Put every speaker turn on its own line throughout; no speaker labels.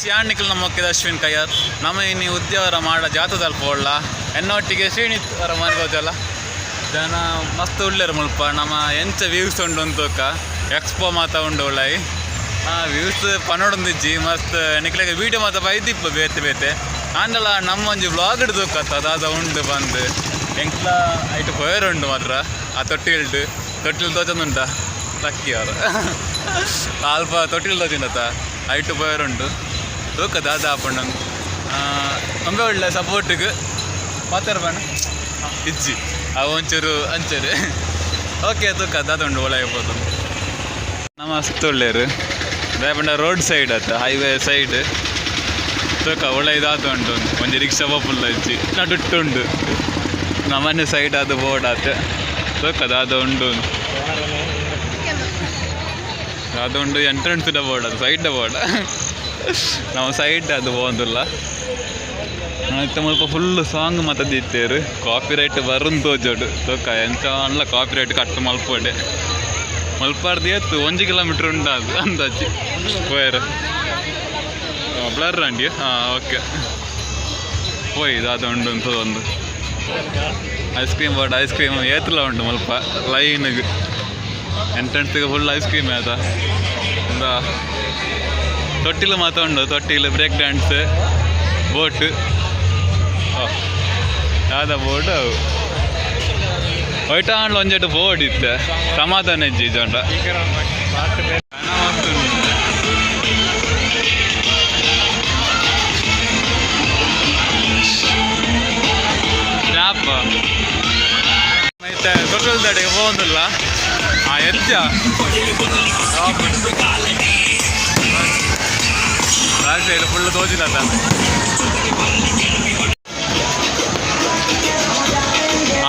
ಯಾಣಿಕಲ್ ನಮ್ಮ ಅಶ್ವಿನ್ ಕಯ್ಯಾರ್ ನಮ್ಮ ಇನ್ನು ಉದ್ಯಾವರ ಮಾಡ ಜಾತದಲ್ಪ ಒಳ್ಳ ಎನ್ನೊಟ್ಟಿಗೆ ಶ್ರೀನಿತ್ ಅವರ ಮನ್ಕೋತಲ್ಲ ಜನ ಮಸ್ತ್ ಉಳ್ಳೇರು ಮುಲ್ಪ ನಮ್ಮ ಎಂಚ ವ್ಯೂಸ್ ಉಂಡು ಅಂತೋಕ ಎಕ್ಸ್ಪೋ ಮಾತ ಉಂಡು ಉಳ್ಳಾಯಿ. ಆ ವ್ಯೂಸ್ ಪನೊಡೊಂದಿಜ್ಜಿ ಮಸ್ತ್ ನಿಕ್ಲೆಗ್ ವೀಡಿಯೋ ಮಾತ ಬೈದಿಪ್ಪ ಬೇತೆ ಬೇತೆ ಆಂಡಲ ನಮ್ಮ ಒಂಜಿ ವ್ಲಾಗ್ ತೂಕತ್ತ ದಾದ ಉಂಡು ಬಂದು ಎಂಕ್ಲ ಐಟ್ ಪೋಯರ್ ಉಂಡು ಮಾತ್ರ. ಆ ತೊಟ್ಟಿಲ್ಡ್ ತೊಟ್ಟಿಲ್ ತೋಚೊಂದುಂಟ ಲಕ್ಕಿ ಅವರು ಅಲ್ಪ ತೊಟ್ಟಿಲ್ ತೋಚಿಂಡತ್ತ ಐಟ್ ಪೋಯರ್ ಉಂಡು ತೂಕ ದಾದ ಆಪುಂಡು ಒಂಬೆ ಒಳ್ಳೆ ಸಪೋರ್ಟಿಗೆ ಮಾತಾಡ ಬಣ್ಣ ಇಜ್ಜಿ ಅವು ಒಂಚೂರು ಅಂಚೂರು. ಓಕೆ, ತೂಕ ದಾದ ಉಂಡು ಒಳಗೆ ಪೋದು. ನಮ್ಮ ಮಸ್ತ್ ಒಳ್ಳೇರು ದಾಯೆ ರೋಡ್ ಸೈಡ್ ಅತ್ತ ಹೈವೇ ಸೈಡ್. ತೂಕ ಒಳ್ಳೆ ಇದಾದ ಉಂಟು. ಒಂಜಿ ರಿಕ್ಷಾ ಪೋಪುಲ್ಲ ಇಜ್ಜಿ ನಡುಟ್ಟು ಉಂಡು ನಮ್ಮನೆ ಸೈಡ್ ಅದು ಬೋರ್ಡ್ ಆತ. ತೂಕ ದಾದ ಉಂಡು, ದಾದ ಉಂಡು. ಎಂಟ್ರೆನ್ಸ್ ಬೋರ್ಡ್ ಅದು ಸೈಡ್ ಬೋರ್ಡ್. ನಾವು ಸೈಡ್ ಅದು ಪೋವೊಂದುಲ್ಲ. ಇತ್ತೆ ಮುಲ್ಪ ಫುಲ್ ಸಾಂಗ್ ಮಾತ ದೀತೆರ್. ಕಾಪಿ ರೈಟ್ ಬರುನ್ ತೋಜೋಡು. ತೂಕ ಎಂಚ ಆಂಡಲ ಕಾಪಿ ರೈಟ್ ಕಟ್ ಮಲ್ಪೊಡೆ. ಮಲ್ಪಾರ್ದು ಏತ್ 1 ಕಿಲೋಮೀಟರ್ ಉಂಡು ಅದು ಅಂದಾಜಿ ಪೋಯೆರ್. ಬ್ಲರ್ ಅಂಡಿ. ಹಾಂ, ಓಕೆ, ಪೋಯ್ ದಾದ ಉಂಡು ಅಂತ. ಒಂದು ice cream board. Ice cream ಏತ್ಲ ಉಂಡು ಮುಲ್ಪ ಲೈನ್ಗ್. ಎಂಟ್ರೆನ್ಸ್ಗೆ ಫುಲ್ ಐಸ್ ಕ್ರೀಮ್ ಆತ. ಇಂದ ತೊಟ್ಟಿಲು ಮಾತ ಉಂಡು, ತೊಟ್ಟಿಲು, ಬ್ರೇಕ್ ಡ್ಯಾನ್ಸ್, ಬೋಟ್. ಯಾವ್ದ ಬೋಟ್ ಅವು? ಒಯ್ಟಾಂಡ್ಲ ಒಂಜೆಟ್ ಬೋರ್ಡ್ ಇತ್ತೆ ಸಮಾಧಾನ ಇಜ್ಜಿ ಜೊಂಡ. ಜನ ಮಸ್ತ್ ಉಂಡು. ಸ್ನ್ಯಾಪ್ ಐತೆ. ತೊಟ್ಟಿಲ್ದಡೆಗೆ ಪೋವೊಂದುಲ್ಲ. ಆ ಎಂಚ ಬ್ಯಾಕ್ ಸೈಡ್ ಫುಲ್ ತೋಜಿನತ್ತ.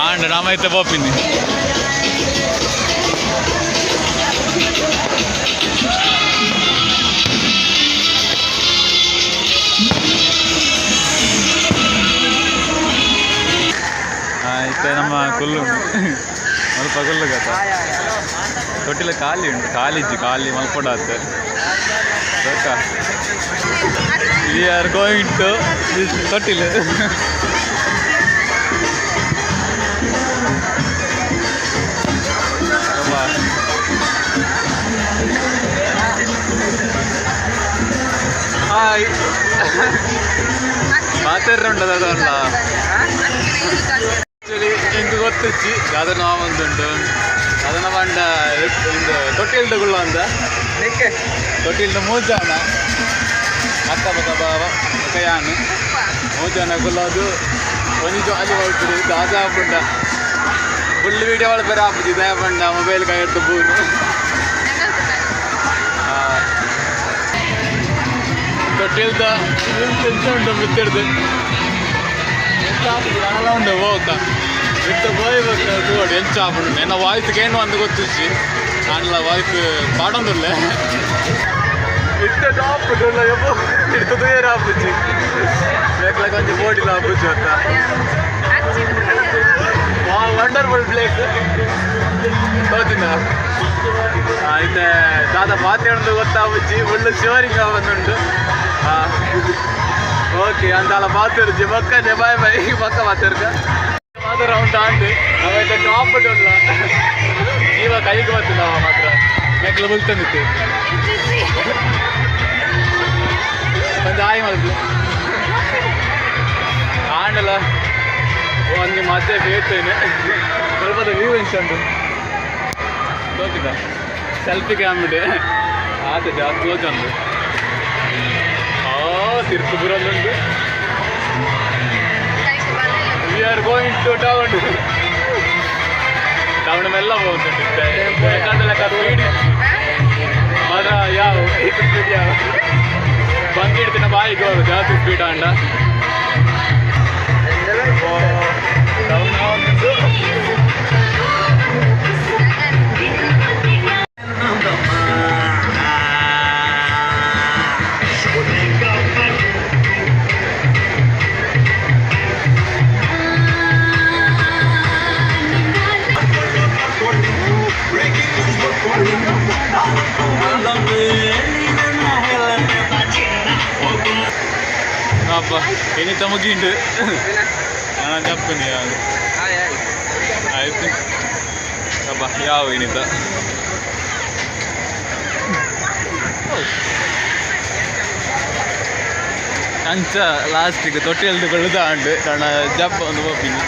ಆಂಡ ನಾಮ ಐತೆ ಪೋಪಿನಿ. ಇತ್ತೆ ನಮ್ಮ ಕುಲ್ಲು ಮಲ್ಪ ಕುಲ್ಲು ಗತ. ತೊಟ್ಟಿಲ ಖಾಲಿ ಉಂಟು, ಖಾಲಿ ಇಜ್ಜಿ, ಖಾಲಿ ಮಲ್ಪೊಡಾತೆ. We are going to this ತೊಟ್ಟಿಲು. ಅಬ್ಬಾ. ಹಾಯ್, ಮಾತಾಡ್ರೆ ಉಂಟು ಅದಲ್ಲ. ಆಕ್ಚುಲಿ ಎಂಕ್ ಗೊತ್ತಿಜ್ಜಿ ದಾದ ಒಂದುಂಟು. ಅದನ್ನ ಪಂಡ ಇಂದು ತೊಟ್ಟಿಲ್ದ ಗುಳ್ಳ ಅಂದ ತೊಟ್ಟಿಲ್ದ ಮೂಜಾನ ಅಕ್ಕ ಬಕ್ಕ ಬಾವ ಬೊಕ ಯಾನ್ ಮೂಜಾನ ಗುಲ್ಲದು. ಒಂಜಿ ಜಾಲಿ ಮಲ್ಪುಡು ದಾದ ಆಪುಂಡ. ಫುಲ್ ವೀಡಿಯೋ ಮಲ್ಪೆರೆ ಆಪುಜಿ, ದಾಯೆ ಪಂಡ ಮೊಬೈಲ್ ಕೈ ಎಡ್ದು ಬೂನು. ತೊಟ್ಟಿಲ್ದ ಎಂಚ ಉಂಟು ಮಿತ್ತಿಡ್ದು ಎಂಚ ಆಪುಜಿ ನನಲ ಉಂಡು. ಹೋಗ ಮಿತ್ತ ಪೋಯಿ ಬೊಕ್ಕ ತೂವೊಡು ಎಂಚ ಆಪುಂಡು. ಎನ್ನ ವಾಯ್ಸ್ ಕೇಂಡು ಅಂದ್ ಗೊತ್ತಿಜ್ಜಿ, ಆಂಡಲ ವಾಯ್ಸ್ ಪಾಡೊಂದುಲ್ಲೆ. ಇತ್ತೆ ಟಾಪ್ ಇಡ್ತು ತೂಯೆರೆ ಆಪುಜಿ. ಬೇಕ್ಲಕ ಒಂಜಿ ಬೋಡಿಲ ಆಪುಜಿ ಅತ್ತ. ವಂಡರ್ಫುಲ್ ಪ್ಲೇಸ್ ತೋಜಿನ. ಇತ್ತೆ ದಾದ ಪಾತೆರ್ಂದು ಗೊತ್ತಾಪುಜಿ, ಫುಲ್ ಶಿವರಿಂಗ್ ಬಂದುಂಡು. ಓಕೆ, ಅಂತಾಲ ಪಾತೆರ್ಜಿ ಬೊಕ್ಕನೆ. ಬಾಯ್ ಬಾಯ್, ಬೊಕ್ಕ ಪಾತೆರ್ಗ. ಮಾತ್ರ ರೌಂಡ್ ಆಂಡ್ ಅವೈತೆ ಟಾಪ್ ಉಲ್ಲ. ಜೀವ ಕೈಗೆ ಬರ್ತದೆ ಅವ ಮಾತ್ರ ಮೆಕ್ಲ ಬುಲ್ತಂದಿತ್ತು. ಒಂದು ಆಯ್ ಮಲ್ಪು ಆಂಡಲ ಒಂದು ಮಧ್ಯೆ ಬೇತೇನೆ. ಸ್ವಲ್ಪದ ವ್ಯೂ ಎಂಚ ಉಂಟು ತೋಜಿದ. ಸೆಲ್ಫಿ ಕ್ಯಾಮಿಡೆ ಆತ ಜಾಸ್ತಿ ತೋಜೊಂದು. ಆ ತಿರ್ತು ಬುರೊಂದುಂಡು. We are going to town. Town ಮೆಲ್ಲ ಹೋಗ್ತುಂಟು. ಲೆಕ್ಕ ಸ್ಪೀಡ್ ಮಾತ್ರ ಯಾವ ಸ್ಪೀಡ್ ಯಾವ ಬಂದು ಇಡ್ತೀನಿ ಬಾಯಿಗೆ ಹೋಗು ಜಾಸ್ತಿ ಸ್ಪೀಡ್ ಆಂಡ. ಟೌನ್ ಉಂಟು. ಅಪ್ಪ ಇನಿತ ಮುಗಿಂಡು ನಾನು ಜಪ್ಪನಿ. ಆಯ್ತು ಅಪ್ಪ, ಯಾವ ಇನಿತ ಅಂಚ ಲಾಸ್ಟಿಗೆ ತೊಟ್ಟಿಲ್ದು ಕೊಳ್ಳುದ ಆಂಡ್. ಕಾರಣ ಜಪ್ಪ ಒಂದು ಪೋಪಿನಿ.